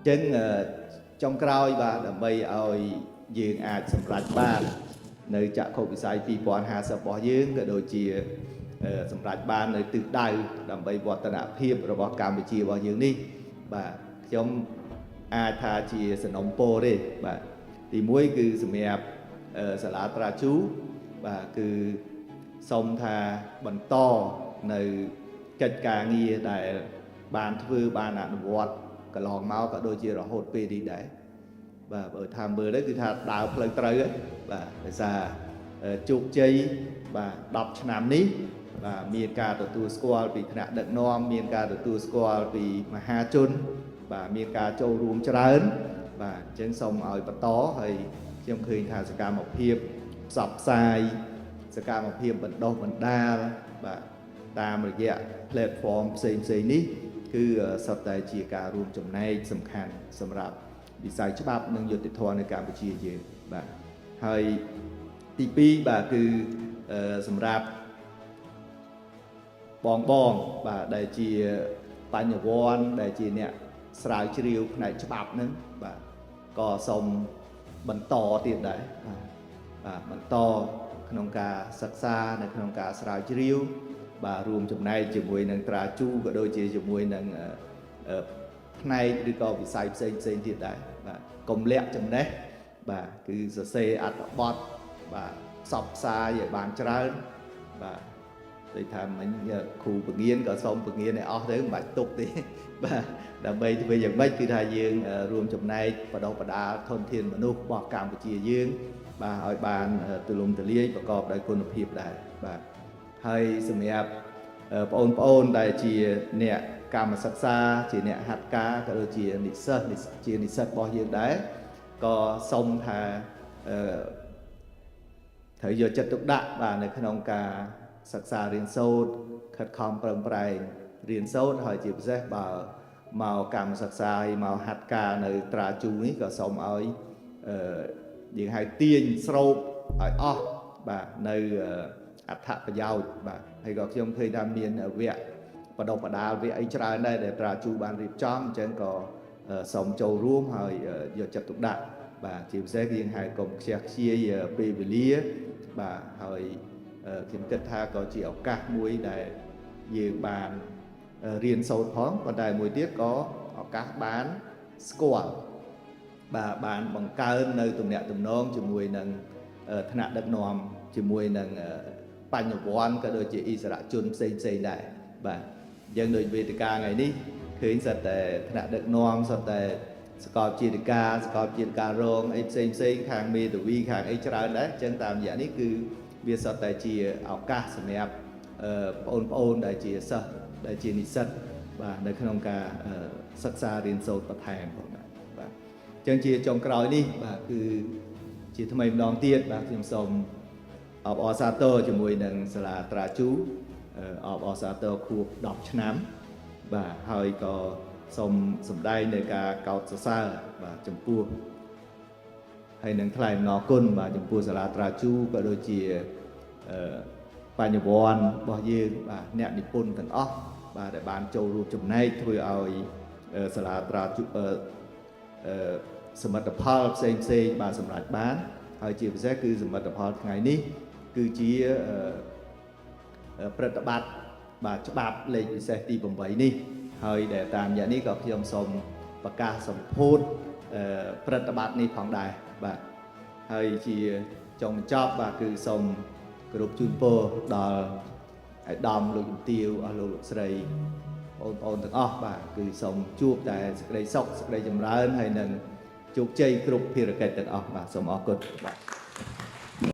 ចឹងចុងក្រោយបាទដើម្បីឲ្យយើងអាចសម្រេចបាននៅចក្ខុវិស័យ2050របស់យើងក៏ដូចជាសម្រេចបាននៅទិសដៅដើម្បីវឌ្ឍនភាពរបស់កម្ពុជារបស់យើងនេះបាទខ្ញុំអាចថាជាសំណូមពរទេបាទទី1គឺសម្រាប់សាលាត្រាជូបាទគឺសូមថាបន្តនៅកិច្ចការងារដែលបានធ្វើបានអនុវត្តកន្លងមកក៏ដូចជារហូតពេលនេះដែរបាទបើថាមើលទៅគឺថាដើរផ្លូវត្រូវបាទដោយសារជោគជ័យបាទ10ឆ្នាំនេះបាទមានការទទួលស្គាល់ពីថ្នាក់ដឹកនាំមានការទទួលស្គាល់ពីមហាជនបាទមានការចូលរួមច្រើនបាទអញ្ចឹងសូមឲ្យបន្តហើយខ្ញុំឃើញថាសកម្មភាពផ្សព្វផ្សាយសកម្មភាពបណ្ដុះបណ្ដាលបាទតាមរយៈ platform ផ្សេងផ្សេងនេះគឺសុទ្ធតែជាការរួមចំណែកសំខាន់សម្រាប់វិស័យច្បាប់និងយុត្តិធម៌នៅកម្ពុជាយើងបាទហើយទី2បាទគឺសម្រាប់បងបងបាទដែលជាបញ្ញវន្តដែលជាអ្នកស្រាវជ្រាវផ្នែកច្បាប់ហ្នឹងបាទក៏សូមបន្តទៀតដែរបាទបាទបន្តក្នុងការសិក្សានៅក្នុងការស្រាវជ្រាវបាទរួមចំណែកជាមួយនឹងត្រាជូក៏ដូចជាជាមួយនឹងផ្នែកឬក៏វិស័យផ្សេងផ្សេងទៀតដែរបាទកុំលាក់ចំណេះបាទគឺសរសេរអត្ថបទបាទផ្សព្វផ្សាយឲ្យបានច្រើនបាទដូចថាមិញគ្រូពងៀនក៏សូមពងៀនឲ្យអស់ទៅមិនបាច់ទុកទេបាទដើម្បីធ្វើយ៉ាងម៉េចគឺថាយើងរួមចំណែកបណ្ដុះបណ្ដាលធនធានមនុស្សរបស់កម្ពុជាយើងបាទឲ្យបានទូលំទូលាយប្រកបដោយគុណភាពដែរបាទហើយសម្រាប់បងប្អូនដែលជាអ្នកកម្មសិក្សាជាអ្នកហាត់ការក៏ដូចជានិស្សិតជានិស្សិតរបស់យើងដែរក៏សូមថាអឺត្រូវយកចិត្តទុកដាក់បាទនៅក្នុងការសិក្សារៀនសូត្រខិតខំប្រឹងប្រែងរៀនសូត្រហើយជាពិសេសបើមកកម្មសិក្សាហើយមកហាត់ការនៅត្រាជូនេះក៏សូមឲ្យអឺយើងហៅទាញស្រូបឲ្យអស់បាទនៅអត្ថប្រយោជន៍បាទហើយក៏ខ្ញុំឃើញថាមានវគ្គបណ្ដុះបណ្ដាលវគ្គអីច្រើនដែរដែលត្រាជូបានរៀបចំអញ្ចឹងក៏សូមចូលរួមហើយយកចិត្តទុកដាក់បាទជាពិសេសគឺយើងហៅកុំខ្ជះខ្ជាយពេលវេលាបាទហើយខ្ញុំគិតថាក៏ជាឱកាសមួយដែលយើងបានរៀនសូត្រផងប៉ុន្តែមួយទៀតក៏ឱកាសបានស្គាល់បាទបានបង្កើននៅទំនាក់ទំនងជាមួយនឹងថ្នាក់ដឹកនាំជាមួយនឹងបញ្ញវន្តក៏ដូចជាអិសរាជជនផ្សេងផ្សេងដែរបាទអញ្ចឹងដូចវេទិកាថ្ងៃនេះឃើញសុទ្ធតែថ្នាក់ដឹកនាំសុទ្ធតែសកលជាធិការសកលជាធិការរងអីផ្សេងផ្សេងខាងមេធាវីខាងអីច្រើនដែរអញ្ចឹងតាមរយៈនេះគឺវាសុទ្ធតែជាឱកាសសម្រាប់បងប្អូនដែលជាសិស្សដែលជានិស្សិតបាទនៅក្នុងការសិក្សារៀនសូត្របន្ថែមផងដែរបាទអញ្ចឹងជាចុងក្រោយនេះបាទគឺជាថ្មីម្ដងទៀតបាទខ្ញុំសូមអបអរសាទរជាមួយនឹងសាលាត្រាជូអបអរសាទរខួប10ឆ្នាំបាទហើយក៏សូមសម្ដែងនៅការកោតសរសើរបាទចំពោះហើយនឹងថ្លែងអំណរគុណបាទចំពោះសាលាត្រាជូក៏ដូចជាបញ្ញវន្តរបស់យើងបាទអ្នកនិពន្ធទាំងអស់បាទដែលបានចូលរួមចំណែកធ្វើឲ្យសាលាត្រាជូសមិទ្ធផលផ្សេងផ្សេងបាទសម្រាប់បានហើយជាពិសេសគឺសមិទ្ធផលថ្ងៃនេះគឺជាព្រឹត្តិបត្របាទច្បាប់លេខពិសេសទី8នេះហើយដែលតាមរយៈនេះក៏ខ្ញុំសូមប្រកាសសម្ពោធព្រឹត្តិបត្រនេះផងដែរបាទហើយជាចុងបញ្ចប់បាទគឺសូមគោរពជូនពរដល់ឯកឧត្តមលោកជំទាវអស់លោកលោកស្រីបងប្អូនទាំងអស់បាទគឺសូមជួបតែសេចក្តីសុខសេចក្តីចម្រើនហើយនឹងជោគជ័យគ្រប់ភារកិច្ចទាំងអស់បាទសូមអរគុណបាទ។